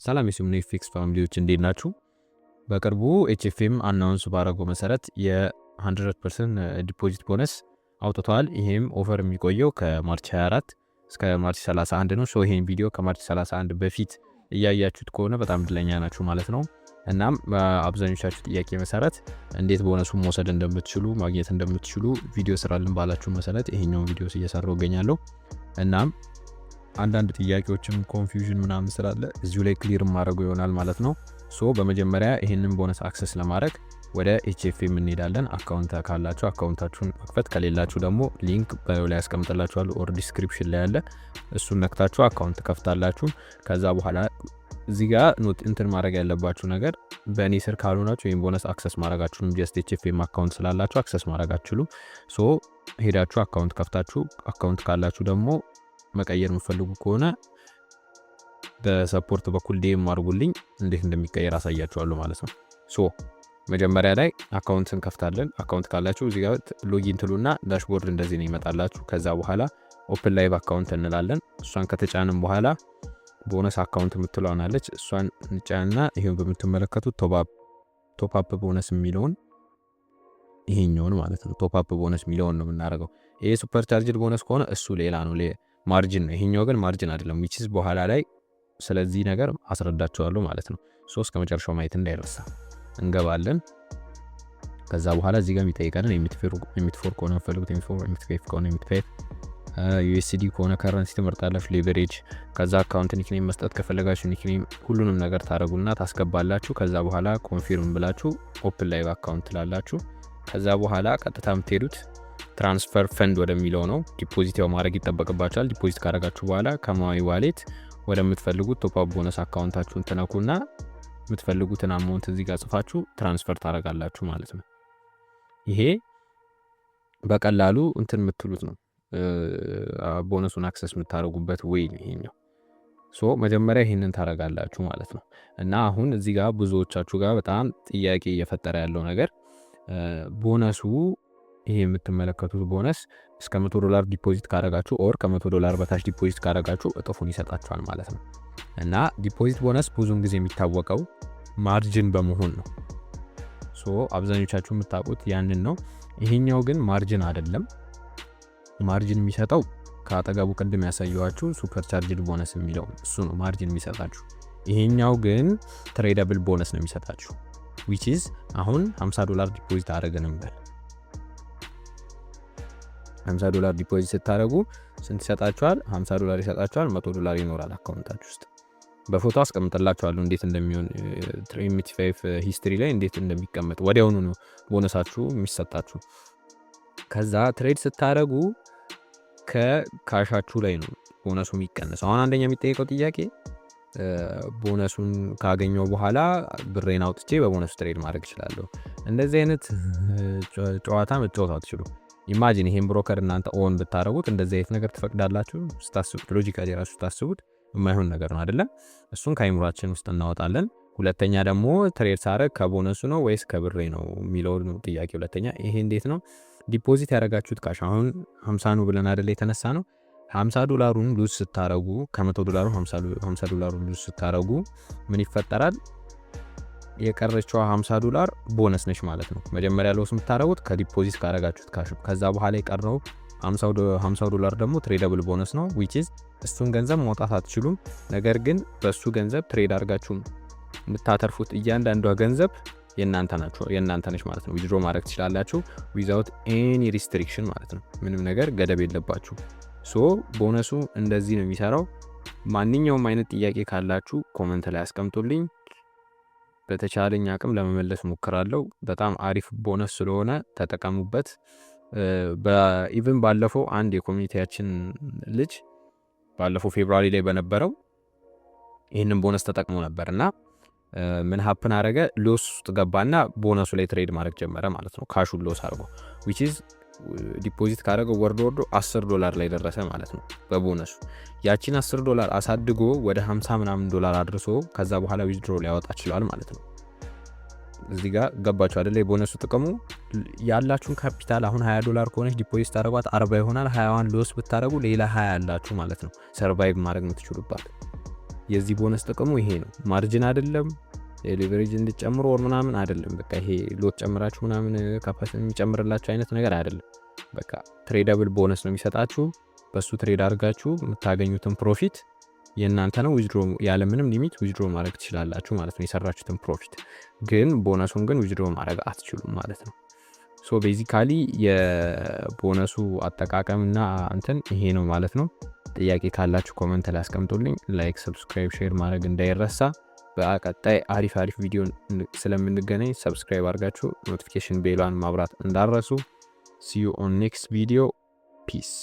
ሰላም የሲሙን FX family ዎች፣ እንዴት ናችሁ? በቅርቡ HFM announce ባደረገው መሰረት የ100% deposit bonus አውጥተዋል። ይሄም offer የሚቆየው ከ March 24 እስከ March 31 ነው። So ይሄን ቪዲዮ ከ March 31 በፊት እያያችሁት ከሆነ በጣም እድለኛ ናችሁ ማለት ነው። እናም በአብዛኞቻችሁ ጥያቄ መሰረት እንዴት ቦነሱን መውሰድ እንደምትችሉ፣ ማግኘት እንደምትችሉ ቪዲዮ ስራልን ባላችሁ መሰረት ይሄኛውን ቪዲዮ እየሰራሁ እገኛለሁ። እናም አንዳንድ ጥያቄዎችም confusion ምናምን ስላለ እዚሁ ላይ clear ማድረጉ ይሆናል ማለት ነው። So በመጀመሪያ ይህንን bonus access ለማድረግ ወደ HFM እንሄዳለን። Account ካላችሁ account ኣችሁን መክፈት፣ ከሌላችሁ ደግሞ link bio ላይ ያስቀምጥላችኋለሁ or description ላይ ያለ፣ እሱን ነክታችሁ account ከፍታላችሁ። ከዛ በኋላ እዚህ ጋር note እንትን ማድረግ ያለባችሁ ነገር በእኔ ስር ካልሆናችሁ ወይም bonus access ማድረጋችሁንም just HFM account ስላላችሁ access ማድረግ አትችሉም። So ሄዳችሁ account ከፍታችሁ፣ account ካላችሁ ደግሞ መቀየር የምፈልጉ ከሆነ በ support በኩል DM አድርጉልኝ፣ እንዴት እንደሚቀየር አሳያችኋለሁ ማለት ነው። So መጀመሪያ ላይ account እንከፍታለን። Account ካላችሁ እዚህ ጋር login ትሉና dashboard እንደዚህ ነው ይመጣላችሁ። ከዛ በኋላ open live account እንላለን። እሷን ከተጫንም በኋላ bonus account የምትለዋን አለች። እሷን እንጫንና ይሄን በምትመለከቱት top up bonus የሚለውን፣ ይሄኛውን ማለት ነው፣ top up bonus የሚለውን ነው የምናደርገው። ይሄ super charged bonus ከሆነ እሱ ሌላ ነው፣ margin ነው። ይሄኛው ግን margin አይደለም። Which is በኋላ ላይ ስለዚህ ነገር አስረዳችኋለሁ ማለት ነው። So እስከ መጨረሻው ማየት እንዳይረሳ። እንገባለን። ከዛ በኋላ እዚህ ጋር የሚጠይቀንን MT4 ከሆነ የምፈልጉት MT4፣ MT5 ከሆነ MT5፣ USD ከሆነ currency ትመርጣላችሁ፣ leverage። ከዛ account nickname መስጠት ከፈለጋችሁ nickname፣ ሁሉንም ነገር ታደረጉና ታስገባላችሁ። ከዛ በኋላ confirm ብላችሁ open live account ትላላችሁ። ከዛ በኋላ ቀጥታ የምትሄዱት transfer fund ወደሚለው ነው። Deposit ያው ማድረግ ይጠበቅባችኋል። Deposit ካደረጋችሁ በኋላ ከ MAWI wallet ወደምትፈልጉት top up bonus account ኣችሁን ትነኩና የምትፈልጉትን amount እዚህ ጋር ጽፋችሁ transfer ታደርጋላችሁ ማለት ነው። ይሄ በቀላሉ እንትን የምትሉት ነው፣ bonus ኡን access የምታደርጉበት way ነው ይሄኛው። So መጀመሪያ ይሄንን ታደርጋላችሁ ማለት ነው። እና አሁን እዚህ ጋር ብዙዎቻችሁ ጋር በጣም ጥያቄ እየፈጠረ ያለው ነገር ቦነሱ፣ ይሄ የምትመለከቱት ቦነስ እስከ 100 ዶላር deposit ካረጋችሁ or ከ100 ዶላር በታች deposit ካረጋችሁ እጥፉን ይሰጣችኋል ማለት ነው። እና deposit bonus ብዙውን ጊዜ የሚታወቀው margin በመሆን ነው። So አብዛኞቻችሁ የምታውቁት ያንን ነው። ይሄኛው ግን margin አይደለም። Margin የሚሰጠው ከአጠገቡ ቅድም ያሳየኋችሁ super charged bonus የሚለው እሱ ነው margin የሚሰጣችሁ። ይሄኛው ግን tradable bonus ነው የሚሰጣችሁ። Which is አሁን 50 ዶላር deposit አደረግን እንበል። 50 ዶላር deposit ስታደረጉ ስንት ይሰጣችኋል? 50 ዶላር ይሰጣችኋል። 100 ዶላር ይኖራል account ኣችሁ ውስጥ። በፎቶ አስቀምጥላችኋለሁ እንዴት እንደሚሆን፣ MT5 history ላይ እንዴት እንደሚቀመጥ። ወዲያውኑ ነው ቦነሳችሁ የሚሰጣችሁ። ከዛ trade ስታደረጉ ከ cash ኣችሁ ላይ ነው ቦነሱ የሚቀነሰው። አሁን አንደኛ የሚጠየቀው ጥያቄ ቦነሱን ካገኘው በኋላ ብሬን አውጥቼ በ bonus trade ማድረግ እችላለሁ? እንደዚህ አይነት ጨዋታ መጫወት አትችሉ። Imagine ይሄን broker እናንተ own ብታደረጉት እንደዚህ አይነት ነገር ትፈቅዳላችሁ? ስታስቡት፣ logically ራሱ ስታስቡት የማይሆን ነገር ነው አይደለም? እሱን ከአይምሯችን ውስጥ እናወጣለን። ሁለተኛ ደግሞ trade ሳረግ ከቦነሱ ነው ወይስ ከብሬ ነው የሚለው ጥያቄ። ሁለተኛ ይሄ እንዴት ነው? Deposit ያደረጋችሁት cash አሁን 50 ነው ብለን አይደለ የተነሳ ነው? 50 ዶላሩን lose ስታረጉ፣ ከ100 ዶላሩ 50 ዶላሩን lose ስታረጉ ምን ይፈጠራል? የቀረችዋ 50 ዶላር ቦነስ ነች ማለት ነው። መጀመሪያ loss የምታረጉት ከ deposit ካረጋችሁት cash ነው። ከዛ በኋላ የቀረው 50 ዶላር ደግሞ tradable bonus ነው፣ which is እሱን ገንዘብ ማውጣት አትችሉም። ነገር ግን በእሱ ገንዘብ trade አድርጋችሁ የምታተርፉት እያንዳንዷ ገንዘብ የእናንተ ናቸው፣ የእናንተ ነች ማለት ነው። Withdraw ማድረግ ትችላላችሁ without any restriction ማለት ነው። ምንም ነገር ገደብ የለባችሁ። So bonus ኡ እንደዚህ ነው የሚሰራው። ማንኛውም አይነት ጥያቄ ካላችሁ comment ላይ አስቀምጡልኝ። በተቻለኝ አቅም ለመመለስ ሞክራለሁ። በጣም አሪፍ ቦነስ ስለሆነ ተጠቀሙበት። Even ባለፈው አንድ የ community ያችን ልጅ ባለፈው February ላይ በነበረው ይህንን ቦነስ ተጠቅሞ ነበር እና ምን happen አረገ? Loss ውስጥ ገባና ቦነሱ ላይ trade ማድረግ ጀመረ ማለት ነው። Cash ኡን loss አድርጎ፣ which is deposit ካደረገው ወርዶ ወርዶ 10 ዶላር ላይ ደረሰ ማለት ነው በቦነሱ። ያቺን 10 ዶላር አሳድጎ ወደ 50 ምናምን ዶላር አድርሶ ከዛ በኋላ withdraw ሊያወጣ ችሏል ማለት ነው። እዚህ ጋር ገባችሁ አይደለ? የቦነሱ ጥቅሙ ያላችሁን ካፒታል አሁን 20 ዶላር ከሆነች deposit ታደረጓት 40 ይሆናል። 20ዋን loss ብታደረጉ ሌላ 20 ያላችሁ ማለት ነው፣ survive ማድረግ የምትችሉባት። የዚህ ቦነስ ጥቅሙ ይሄ ነው። Margin አይደለም፣ leverage እንድጨምሩ or ምናምን አይደለም። በቃ ይሄ lot ጨምራችሁ ምናምን capacity የሚጨምርላችሁ አይነት ነገር አይደለም። በቃ tradable bonus ነው የሚሰጣችሁ። በሱ trade አድርጋችሁ የምታገኙትን profit የእናንተ ነው። Withdraw ያለምንም limit withdraw ማድረግ ትችላላችሁ ማለት ነው። የሰራችሁትን profit ግን፣ ቦነሱን ግን withdraw ማድረግ አትችሉም ማለት ነው። So basically የ bonus ኡ አጠቃቀምና እንትን ይሄ ነው ማለት ነው። ጥያቄ ካላችሁ comment ላይ አስቀምጡልኝ። Like፣ subscribe፣ share ማድረግ እንዳይረሳ። በቀጣይ አሪፍ አሪፍ ቪዲዮ ስለምንገናኝ subscribe አድርጋችሁ notification bell ኧን ማብራት እንዳትረሱ። See you on next video. Peace.